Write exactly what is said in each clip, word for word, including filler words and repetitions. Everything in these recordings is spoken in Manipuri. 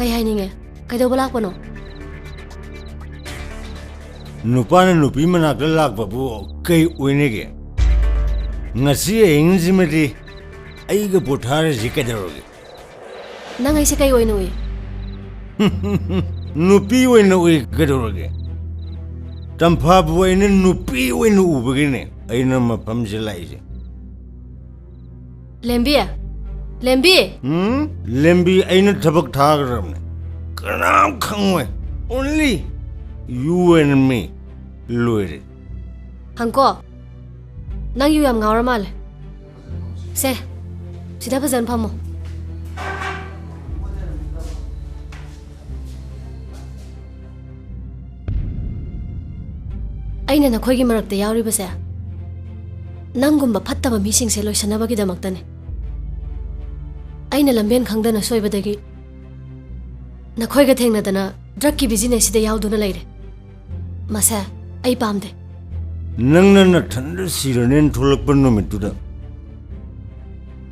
ꯀꯩ ꯍꯥꯏꯅꯤꯡꯉꯦ? ꯀꯩꯗꯧꯕ ꯂꯥꯛꯄꯅꯣ? ꯅꯨꯄꯥꯅ ꯅꯨꯄꯤ ꯃꯅꯥꯛꯇ ꯂꯥꯛꯄꯕꯨ ꯀꯩ ꯑꯣꯏꯅꯒꯦ? ꯉꯁꯤ ꯑꯍꯤꯡꯁꯤꯃꯗꯤ ꯑꯩꯒ ꯄꯣꯊꯥꯔꯁꯤ ꯀꯩꯗꯧꯔꯒꯦ? ꯅꯪ ꯑꯩꯁꯦ ꯀꯩ ꯑꯣꯏꯅ ꯎꯏ? ꯅꯨꯄꯤ ꯑꯣꯏꯅ ꯎꯏ ꯀꯩꯗꯧꯔꯒꯦ? ꯇꯝꯐꯥꯕꯨ ꯑꯩꯅ ꯅꯨꯄꯤ ꯑꯣꯏꯅ ꯎꯕꯒꯤꯅꯦ ꯑꯩꯅ ꯃꯐꯝꯁꯦ ꯂꯥꯛꯏꯁꯦ꯫ ꯂꯦꯝꯕꯤ! ꯂꯦꯝꯕꯤ! ꯎꯝ? ꯂꯦꯝꯕꯤ ꯑꯩꯅ ꯊꯕꯛ ꯊꯥꯈ꯭ꯔꯕꯅꯦ꯫ ꯀꯅꯥꯝ ꯈꯪꯉꯣꯏ꯫ Only you and me꯫ ꯂꯣꯏꯔꯦ꯫ ꯍꯪꯀꯣ, ꯅꯪ ꯌꯨ ꯌꯥꯝ ꯉꯥꯎꯔ ꯃꯥꯜꯂꯦ꯫ ꯁꯦ, ꯁꯤꯗ ꯐꯖꯅ ꯐꯝꯃꯣ꯫ ꯑꯩꯅ ꯅꯈꯣꯏꯒꯤ ꯃꯔꯛꯇ ꯌꯥꯎꯔꯤꯕꯁꯦ ꯅꯪꯒꯨꯝꯕ ꯐꯠꯇꯕ ꯃꯤꯁꯤꯡꯁꯦ ꯂꯣꯏꯁꯟꯅꯕꯒꯤꯗꯃꯛꯇꯅꯦ꯫ ꯑꯩꯅ ꯂꯝꯕꯦꯟ ꯈꯪꯗꯅ ꯁꯣꯏꯕꯗꯒꯤ ꯅꯈꯣꯏꯒ ꯊꯦꯡꯅꯗꯅ ꯗ꯭ꯔꯛꯀꯤ ꯕꯤꯖꯤꯅꯦꯁꯁꯤꯗ ꯌꯥꯎꯗꯨꯅ ꯂꯩꯔꯦ꯫ ꯃꯁꯦ ꯑꯩ ꯄꯥꯝꯗꯦ꯫ ꯅꯪꯅ ꯅꯊꯟꯗ ꯁꯤꯔꯅꯦꯅ ꯊꯣꯛꯂꯛꯄ ꯅꯨꯃꯤꯠꯇꯨꯗ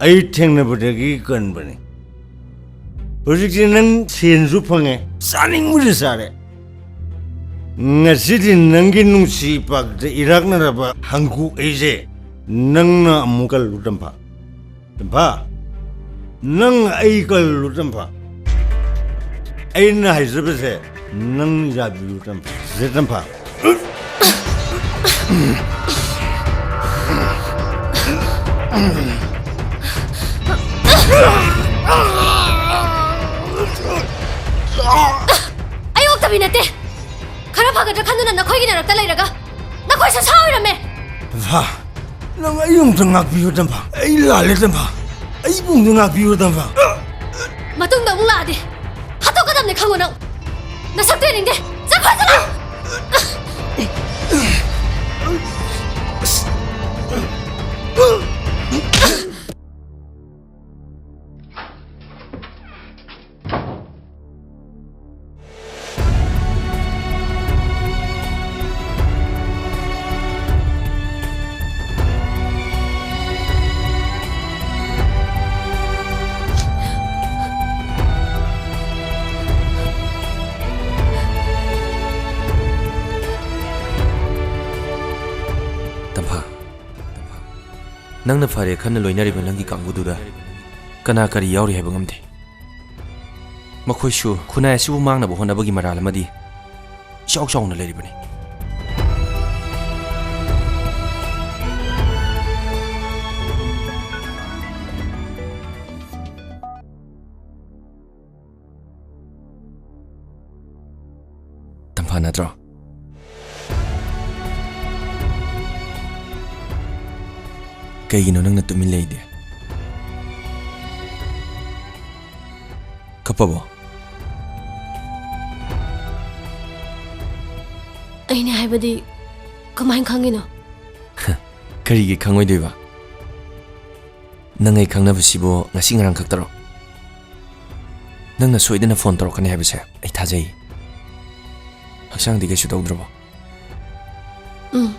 ꯑꯩ ꯊꯦꯡꯅꯕꯗꯒꯤ ꯀꯟꯕꯅꯤ꯫ ꯍꯧꯖꯤꯛꯇꯤ ꯅꯪ ꯁꯦꯟꯁꯨ ꯐꯪꯉꯦ, ꯆꯥꯅꯤꯡꯕꯁꯨ ꯆꯥꯔꯦ꯫ ꯉꯁꯤꯗꯤ ꯅꯪꯒꯤ ꯅꯨꯡꯁꯤ ꯄꯥꯛꯇ ꯏꯔꯥꯛꯅꯔꯕ ꯍꯪꯀꯨ ꯑꯩꯁꯦ ꯅꯪꯅ ꯑꯃꯨꯛ ꯀꯜꯂꯨ, ꯇꯝꯐꯥ꯫ ꯇꯝꯐꯥ, ꯅꯪ ꯑꯩ ꯀꯜꯂꯨ, ꯇꯝꯐꯥ꯫ ꯑꯩꯅ ꯍꯥꯏꯖꯕꯁꯦ ꯅꯪ ꯌꯥꯕꯤꯌꯨ, ꯇꯝꯐꯥ꯫ ꯁꯦ, ꯇꯝꯐꯥ꯫ ꯑꯩ ꯑꯣꯛꯇꯕꯤ ꯅꯠꯇꯦ꯫ ꯈꯔ ꯐꯒꯗ꯭ꯔꯥ ꯈꯟꯗꯨꯅ ꯅꯈꯣꯏꯒꯤ ꯅꯥꯔꯛꯇ ꯂꯩꯔꯒ ꯅꯈꯣꯏꯁꯨ ꯁꯥ ꯑꯣꯏꯔꯝꯃꯦ꯫ ꯇꯝꯐꯥ, ꯅꯪ ꯑꯩ ꯑꯃꯨꯛꯇ ꯉꯥꯛꯄꯤꯌꯨ, ꯇꯝꯐꯥ꯫ ꯑꯩ ꯂꯥꯜꯂꯦ, ꯇꯝꯐꯥ꯫ ꯑꯩꯕꯨ ꯑꯃꯨꯛꯇ ꯉꯥꯛꯄꯤꯌꯨ, ꯇꯝꯐꯥ꯫ ꯃꯇꯨꯡꯗ ꯑꯃꯨꯛ ꯂꯥꯛꯑꯗꯤ ꯍꯥꯠꯇꯣꯛꯀꯗꯕꯅꯦ, ꯈꯪꯉꯣ ꯅꯪ꯫ ꯅꯁꯛꯇꯨ ꯌꯦꯡꯅꯤꯡꯗꯦ꯫ ꯆꯠꯈ꯭ꯔꯣ, ꯆꯠꯂꯣ꯫ ꯅꯪꯅ ꯐꯔꯦ ꯈꯟꯅ ꯂꯣꯏꯅꯔꯤꯕ ꯅꯪꯒꯤ ꯀꯥꯡꯕꯨꯗꯨꯗ ꯀꯅꯥ ꯀꯔꯤ ꯌꯥꯎꯔꯤ ꯍꯥꯏꯕ ꯉꯝꯗꯦ꯫ ꯃꯈꯣꯏꯁꯨ ꯈꯨꯟꯅꯥꯏ ꯑꯁꯤꯕꯨ ꯃꯥꯡꯅꯕ ꯍꯣꯠꯅꯕꯒꯤ ꯃꯔꯥꯜ ꯑꯃꯗꯤ ꯏꯆꯥꯎ ꯆꯥꯎꯅ ꯂꯩꯔꯤꯕꯅꯤ꯫ ꯇꯝꯐꯥ ꯅꯠꯇ꯭ꯔꯣ? ꯀꯩꯒꯤꯅꯣ ꯅꯪꯅ ꯇꯨꯃꯤꯟ ꯂꯩꯗꯤ? ꯀꯞꯄꯕꯣ? ꯑꯩꯅ ꯍꯥꯏꯕꯗꯤ, ꯀꯃꯥꯏꯅ ꯈꯪꯉꯤꯅꯣ? ꯀꯔꯤꯒꯤ ꯈꯪꯉꯣꯏꯗꯣꯏꯕ? ꯅꯪ ꯑꯩ ꯈꯪꯅꯕꯁꯤꯕꯨ ꯉꯁꯤ ꯉꯔꯥꯡ ꯈꯛꯇꯔꯣ? ꯅꯪꯅ ꯁꯣꯏꯗꯅ ꯐꯣꯟ ꯇꯧꯔꯛꯀꯅꯤ ꯍꯥꯏꯕꯁꯦ ꯑꯩ ꯊꯥꯖꯩ꯫ ꯍꯛꯆꯥꯡꯗꯤ ꯀꯩꯁꯨ ꯇꯧꯗ꯭ꯔꯕꯣ? ꯎꯝ,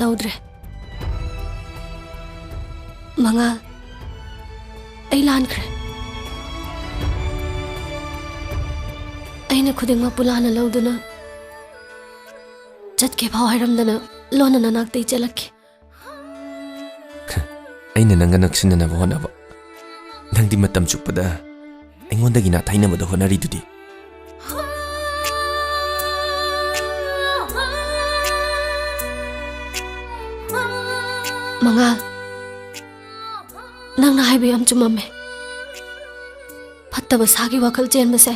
ꯇꯧꯗ꯭ꯔꯦ꯫ ꯃꯉꯥꯜ, ꯑꯩ ꯂꯥꯟꯈ꯭ꯔꯦ꯫ ꯑꯩꯅ ꯈꯨꯗꯤꯡꯃꯛꯄꯨ ꯂꯥꯟꯅ ꯂꯧꯗꯨꯅ, ꯆꯠꯀꯦ ꯐꯥꯎ ꯍꯥꯏꯔꯝꯗꯅ ꯂꯣꯟꯅ ꯅꯅꯥꯛꯇ ꯑꯩ ꯆꯦꯜꯂꯛꯈꯤ꯫ ꯑꯩꯅ ꯅꯪꯒ ꯅꯛꯁꯤꯟꯅꯅꯕ ꯍꯣꯠꯅꯕ, ꯅꯪꯗꯤ ꯃꯇꯝ ꯆꯨꯞꯄꯗ ꯑꯩꯉꯣꯟꯗꯒꯤ ꯅꯥꯊꯩꯅꯕꯗ ꯍꯣꯠꯅꯔꯤꯗꯨꯗꯤ꯫ ꯃꯉꯥꯜ, ꯅꯪꯅ ꯍꯥꯏꯕ ꯌꯥꯝ ꯆꯨꯝꯃꯝꯃꯦ꯫ ꯐꯠꯇꯕ ꯁꯥꯒꯤ ꯋꯥꯈꯜ ꯆꯦꯟꯕꯁꯦ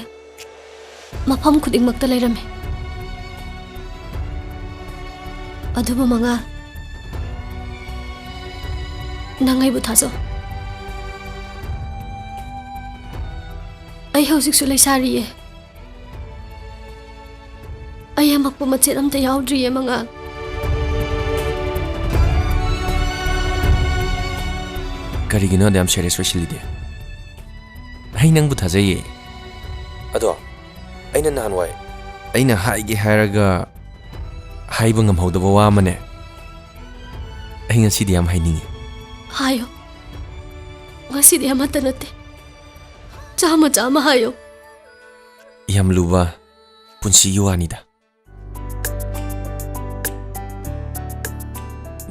ꯃꯐꯝ ꯈꯨꯗꯤꯡꯃꯛꯇ ꯂꯩꯔꯝꯃꯤ꯫ ꯑꯗꯨꯕꯨ ꯃꯉꯥꯜ, ꯅꯪ ꯑꯩꯕꯨ ꯊꯥꯖꯧ꯫ ꯑꯩ ꯍꯧꯖꯤꯛꯁꯨ ꯂꯩꯁꯥꯔꯤꯌꯦ꯫ ꯑꯩ ꯑꯃꯛꯄ ꯃꯆꯦꯠ ꯑꯝꯇ ꯌꯥꯎꯗ꯭ꯔꯤꯌꯦ, ꯃꯉꯥꯜ꯫ ꯀꯔꯤꯒꯤꯅꯣ ꯑꯗꯨ ꯌꯥꯝ serious ꯑꯣꯏꯁꯤꯜꯂꯤꯗꯤ? ꯑꯩ ꯅꯪꯕꯨ ꯊꯥꯖꯩꯌꯦ꯫ ꯑꯗꯣ ꯑꯩꯅ ꯅꯍꯥꯟꯋꯥꯏ ꯑꯩꯅ ꯍꯥꯏꯒꯦ ꯍꯥꯏꯔꯒ ꯍꯥꯏꯕ ꯉꯝꯍꯧꯗꯕ ꯋꯥ ꯑꯃꯅꯦ, ꯑꯩ ꯉꯁꯤꯗꯤ ꯌꯥꯝ ꯍꯥꯏꯅꯤꯡꯉꯤ꯫ ꯍꯥꯏꯌꯣ꯫ ꯉꯁꯤꯗꯤ ꯑꯃꯠꯇ ꯅꯠꯇꯦ, ꯆꯥꯝꯃ ꯆꯥꯝꯃ ꯍꯥꯏꯌꯣ꯫ ꯌꯥꯝ ꯂꯨꯕ ꯄꯨꯟꯁꯤꯒꯤ ꯋꯥꯅꯤꯗ꯫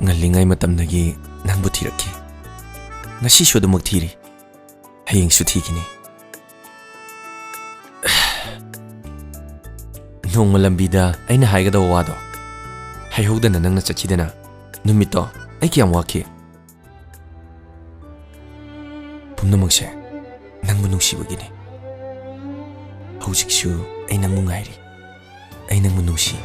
ꯉꯜꯂꯤꯉꯩ ꯃꯇꯝꯗꯒꯤ ꯅꯪꯕꯨ ꯊꯤꯔꯛꯈꯤ꯫ ꯉꯁꯤꯁꯨ ꯑꯗꯨꯃꯛ ꯊꯤꯔꯤ꯫ ꯍꯌꯦꯡꯁꯨ ꯊꯤꯈꯤꯅꯤ꯫ ꯅꯣꯡꯃ ꯂꯝꯕꯤꯗ ꯑꯩꯅ ꯍꯥꯏꯒꯗꯕ ꯋꯥꯗꯣ ꯍꯥꯏꯍꯧꯗꯅ ꯅꯪꯅ ꯆꯠꯈꯤꯗꯅ꯫ ꯅꯨꯃꯤꯠꯇꯣ ꯑꯩ ꯀꯌꯥꯝ ꯋꯥꯈꯤ꯫ ꯄꯨꯝꯅꯃꯛꯁꯦ ꯅꯪꯕꯨ ꯅꯨꯡꯁꯤꯕꯒꯤꯅꯤ꯫ ꯍꯧꯖꯤꯛꯁꯨ ꯑꯩ ꯅꯪꯕꯨ ꯉꯥꯏꯔꯤ꯫ ꯑꯩ ꯅꯪꯕꯨ ꯅꯨꯡꯁꯤ꯫